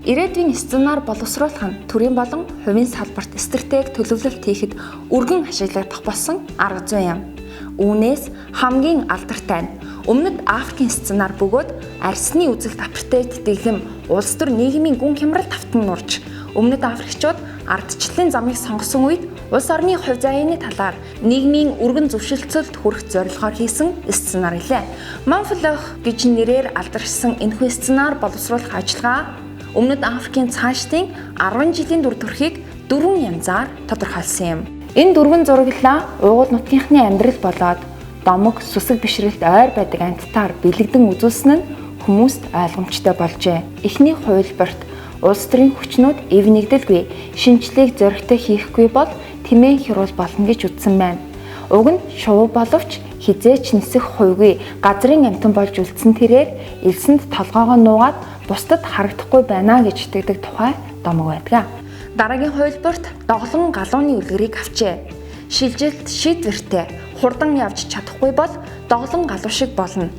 Ирээдүйн сценар боловсруулах нь төрийн болон хувийн салбарт стратеги төлөвлөлт хийхэд өргөн ашиглагдах болсон арга зүй юм. Үүнээс хамгийн алдартай нь Өмнөд Африкийн сценар бөгөөд арьсны үзэлт апартеид дэглэм улс төр нийгмийн гүн хямрал тавтан нурж Өмнөд Африкчууд ардчлалын замыг сонгосон үед улс орны хувь заяаны талаар нийгмийн өргөн зөвшөлтсөлд хүрэх зорилгоор хийсэн сценар билээ. Манфлох гэж нэрээр алдаршсан энэхүү сценар боловсруулах ажиллагаа Өмнөд Африкийн цаашдын 10 жилийн дүр төрхийг дөрвөн янзаар тодорхойлсон юм. Энэ дөрвөн зураглалаа уугуул нутгийнхны амьдрал болоод домог, сүсэг бишрэлт ойр байдаг амьтдаар бэлэгдэн үзүүлсэн нь хүмүүст ойлгомжтой болжээ. Эхний хувилбарт улс төрийн хүчнүүд эв нэгдэлгүй, шинжлэлийг зоригтой хийхгүй бол тэмээн хяруул болно гэж үзсэн байна. Уг нь шувуу боловч хизээч нисэх хувьгүй газрын амьтан болж үлдсэн тэрээр элсэнд толгоогоо нуугаад бусдад харагдахгүй байна гэж итгэдэг тухай домог байдаг. Дараагийн хувилбарт доголон галууны үлгэрийг авчээ. Шилжилт шийдвэртэй хурдан явж чадахгүй бол доголон галуу шиг болно.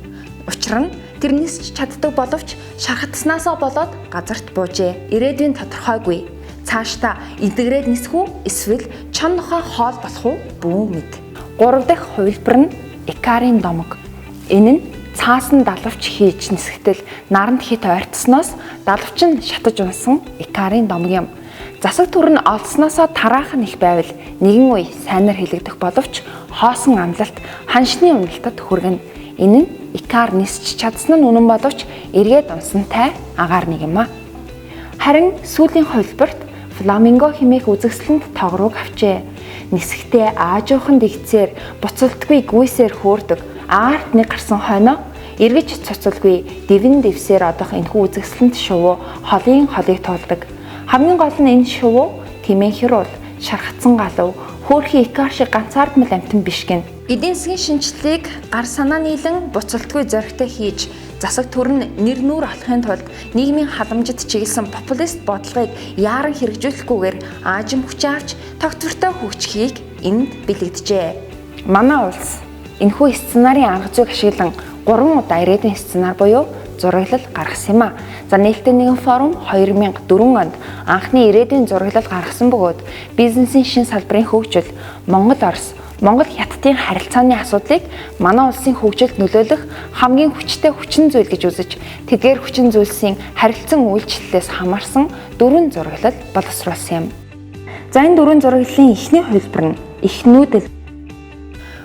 Учир нь тэр нисч чаддаг боловч шархатснаасаа болоод газарт буужээ. Ирээдүйн тодорхойгүй. Цаашдаа эдгэрээд нисэх үү эсвэл чон нохой хоол болох уу бүү мэд. Гурав дахь хувилбар нь Икарын домог. Энэ нь цаасан далавч хийж нисгэтэл наранд хит ойртсноос далавч нь шатаж унсан Икарын домог юм. Засаг төр нь олсноосоо тараахан их байвал нэгэн үе сайнаар хэлэгдэх боловч хоосон амлалт ханшны уналтад хүргэнэ. Энэ нь Икар нисч чадсан нь үнэн боловч эргээд унсантай агаар нэг юм а. Харин сүүлийн хувилбарт фламинго хэмээх үзэсгэлэнт тогрууг авчээ. Нисэхдээ аажуухан дэгцээр буцалтгүй гүйсээр хөөрдөг аарт нэг гарсан хойноо эргэж цоцолгүй дивэн дэвсээр одох энэхүү үзэсгэлэнт шувуу холын холыг туулдаг. Хамгийн гол нь энэ шувуу тэмээн хяруул, шархацсан галуу, хөөрхий Икар шиг ганцаардмал амьтан биш гэнэ. Эдийн засгийн шинжлэлийг гар санаа нийлэн буцалтгүй зоригтой хийж засаг төр нь нэр нүүр олохын тулд нийгмийн халамжид чиглэсэн популист бодлогыг яаран хэрэгжүүлэхгүйгээр аажим хүчээ авч тогтвортой хөгжихийг энд бэлэгджээ. Манай улс энэхүү сценарын арга зүйг ашиглан 3 удаа ирээдүйн сценар буюу зураглал гаргасан юм а. За, нээлттэй нэгэн форум 2004 онд анхны ирээдүйн зураглал гаргасан бөгөөд бизнесийн шин салбарын хөгжил, Монгол Орос, Монгол Хятадын харилцааны асуудлыг манай улсын хөгжилд нөлөөлөх хамгийн хүчтэй хүчин зүйл гэж үзэж тэдгээр хүчин зүйлсийн харилцан үйлчлэлээс хамаарсан дөрвөн зураглал боловсруулсан юм. За, энэ дөрвөн зураглалын эхний хувилбар нь их нүүдэл.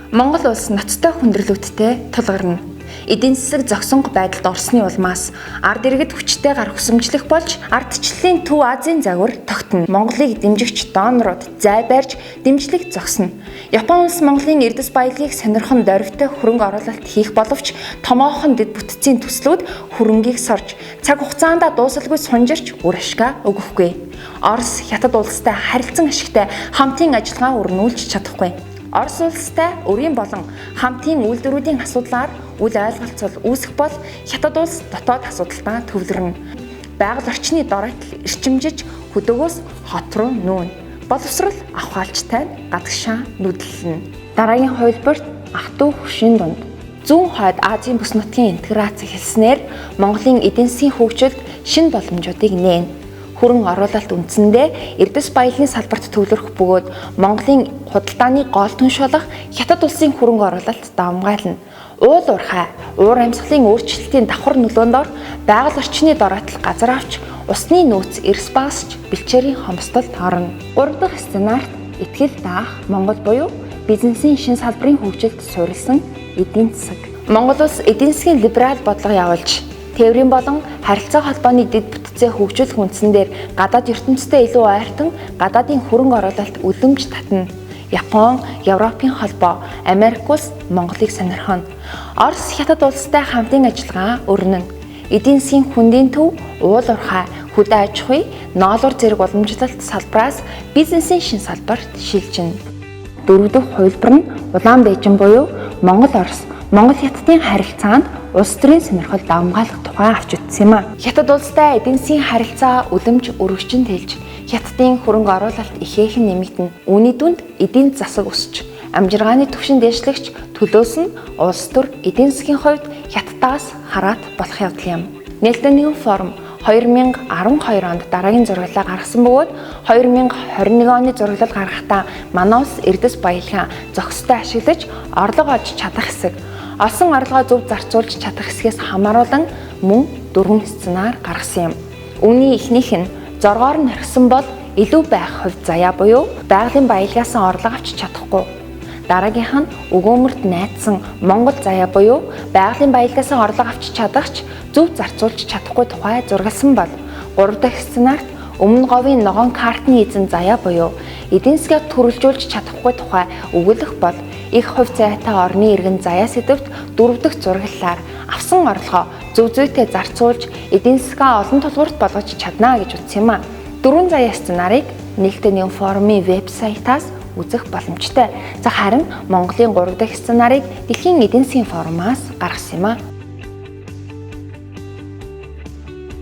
Монгол улс ноцтой хүндрэлүүдтэй тулгарна. Эдийн засаг зогсонго байдалд орсны улмаас ард иргэд хүчтэй гар хөсөмжлөх болж ардчлалын Төв Азийн загвар тогтно. Монголыг дэмжигч донорууд зай барьж дэмжлэг зогсно. Япон улс Монголын эрдэс баялагийг сонирхон дорвитой хөрөнгө оруулалт хийх боловч томоохон дэд бүтцийн төслүүд хөрөнгийг сорж цаг хугацаанд дуусалгүй сунжирч үр ашгаа өгөхгүй. Орос, Хятад улстай харилцан ашигтай хамтын ажиллагаа өрнүүлж чадахгүй. Орос улстай өрийн болон хамтын үйлдвэрүүдийн асуудлаар үл ойлголцол үүсэх бол Хятад улс дотоод асуудалтаа төвлөрнө. Байгаль орчны доройтол эрчимжиж хөдөөгөөс хот руу нүүнэ. Боловсрол авхаалчтай гадагшаа нүдэлнэ. Дараагийн хувилбарт ах トゥ хөршийн дунд зүүн хойд Азийн бүс нутгийн интеграц эхэлснээр Монголын эдийн засгийн хөгжилд шинэ боломжуудыг нээнэ. Хөрөн оруулалт үндсэндээ эрдэс баялагын салбарт төвлөрөх бөгөөд Монголын худалдааны гол түнш болох Хятад улсын хөрөнгө оруулалт давамгайлна. Уул уурхай, уур амьсгалын өөрчлөлтийн давхар нөлөөнд ор байгаль орчны доройтол газар авч усны нөөц эрс багасч бэлчээрийн хомсдолд орно. Гурав дахь сценарт итгэл даах Монгол буюу бизнесийн шин салбарын хөгжилд суурилсан эдийн засаг. Монгол улс эдийн засгийн либерал бодлого явуулж тээврийн болон харилцаа холбооны дэд бүтцээ хөгжүүлэх үндсэн дээр гадаад ертөнцтэй илүү ойртон гадаадын хөрөнгө оруулалт үлэмж татна. Япон, Европын холбоо, Америк улс Монголыг сонирхоно. Орос, Хятад улстай хамтын ажиллагаа өрнөнө. Эдийн засгийн хөндийн төв, уул уурхай, хөдөө аж ахуй, ноолуур зэрэг уламжлалт салбараас бизнесийн шин салбарт шилжинэ. Дөрөв дэх хувилбар нь Улаан Бээжин буюу Монгол Орос, Монгол Хятадын харилцаанд улс төрийн сонирхол давамгайлах тухай авч үзсэн юм а. Хятад улстай эдийн засгийн харилцаа үлэмж өргөжин тэлж, Хятадын хөрөнгө оруулалт ихээхэн нэмэгдэнэ. Үүний дүнд эдийн засаг өсч, амжиргааны түвшин дээшлэгч төлөөс нь улс төр эдийн засгийн хувьд Хятадаас хараат болох явдал юм. Нээлттэй нэгэн форум 2012 онд дараагийн зураглалаа гаргасан бөгөөд 2021 оны зураглал гаргахдаа манай улс эрдэс баялгаа зохистой ашиглаж орлого олж чадах хэсэг, олсон орлогоо зөв зарцуулж чадах хэсгээс хамааруулан мөн дөрвөн сценар гаргасан юм. Үүний эхнийх нь зоргоор нь орхисон бол илүү байх хувь заяа буюу байгалийн баялгаас орлого авч чадахгүй. Дараагийнх нь өгөөмөрт найдсан Монгол заяа буюу байгалийн баялгаас орлого авч чадах ч зөв зарцуулж чадахгүй тухай зурагласан бол гурав дахь сценарт өмнө говийн ногоон картны эзэн заяа буюу эдийн засгаа төрөлжүүлж чадахгүй тухай өгүүлэх бол их хувь заяатай орны иргэн заяа сэдэвт дөрөв дэх зураглалаар авсан орлогоо зөв зүйтэй зарцуулж эдийн засгаа олон тулгуурт болгож чадна гэж утсан юм а. Дөрвөн заяа сценарийг нээлттэй форумын вебсайтаас үзэх боломжтой. За харин Монголын 3 дахь сценарийг Дэлхийн эдийн засгийн форумаас гаргасан юм а.